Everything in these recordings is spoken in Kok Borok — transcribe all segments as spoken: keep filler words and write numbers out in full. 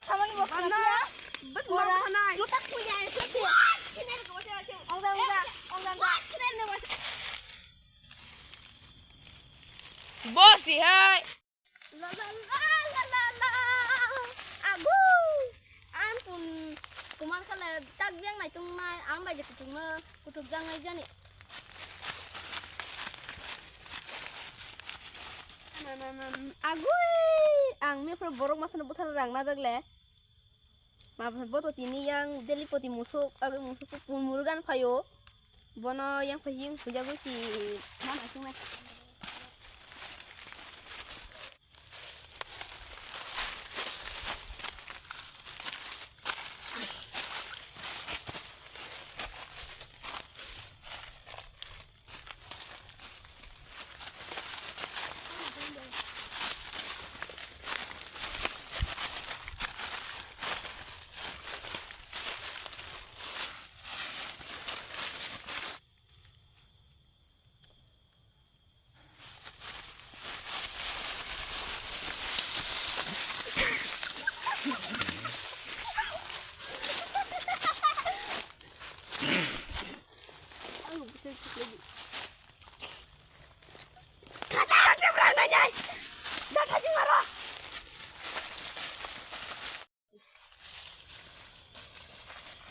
Samani bo khana. Bana. Bana. Mora. Khana. Juta kuya, juta. Ongda, ongda, ongda, ongda. Bosi hai. La, la, la, la, la, la. Agu. Ang pun kumar khala tak biang nai tung nai, ang bai je kutung na, kutuk jang nai jani. Na, na, na, na. Agui. Ang me pro borok masano buthar rang na dagle. Ma bo to tini yang daily poti musuk, agui musuk pun murugan phayo. Bono yang phai hing puja gui si mana sung nai.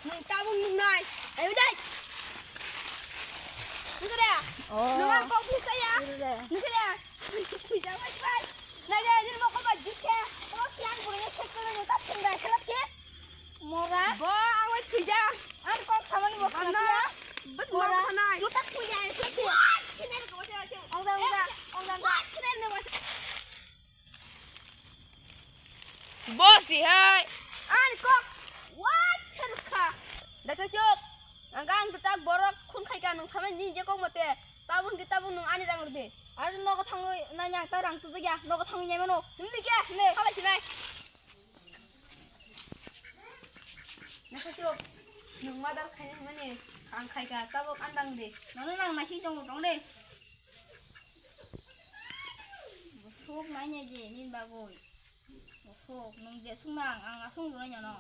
Nwng tabuk nungnai. Ayo dai. Nukhe de? Oh. Nwng ang kok bisa ya? Nukhe de? Nukhe de? Bisa mas pai. Nai de, nini mokol ba jikhe. Kok siang burungnya sektor ni tak tunda selap si. Mora. Bo, ang bai thwijak. Ang kok samani bo khana. Bana. Bana. Mora. Khana. Juta kuya, juta. Ongda, ongda, ongda, ongda. Bosi hai. Ani kok. Wah, cerka. Daksa chuk. Ang ang tak borok khun khai ka nung samani ni je kok mate. Tabung ki tabung nung ani rang rudi. Ar nogo thangwi nanya ta rang tu jagya. Nogo thangwi nyai mano. Himni ke. Ne. Khala sinai. Nasa chuk, nwng madar khaina hwnmani ang khaika tabuk andang di. Nono nang naising tongo tong de. Bwswk naina je nini bagwi. Bwswk nwng jeswk nang ang aswk rwnai nono.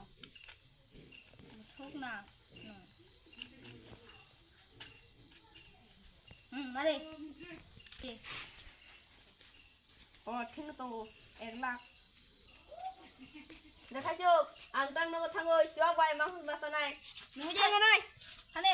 Bwswk nang nwng. Hmm, mare. O, thing tongo, ek lakh. Daksa chuk, ang tang nogo thango, chuak bai ma hwn ma sanai. Nungui jai manai. Hane.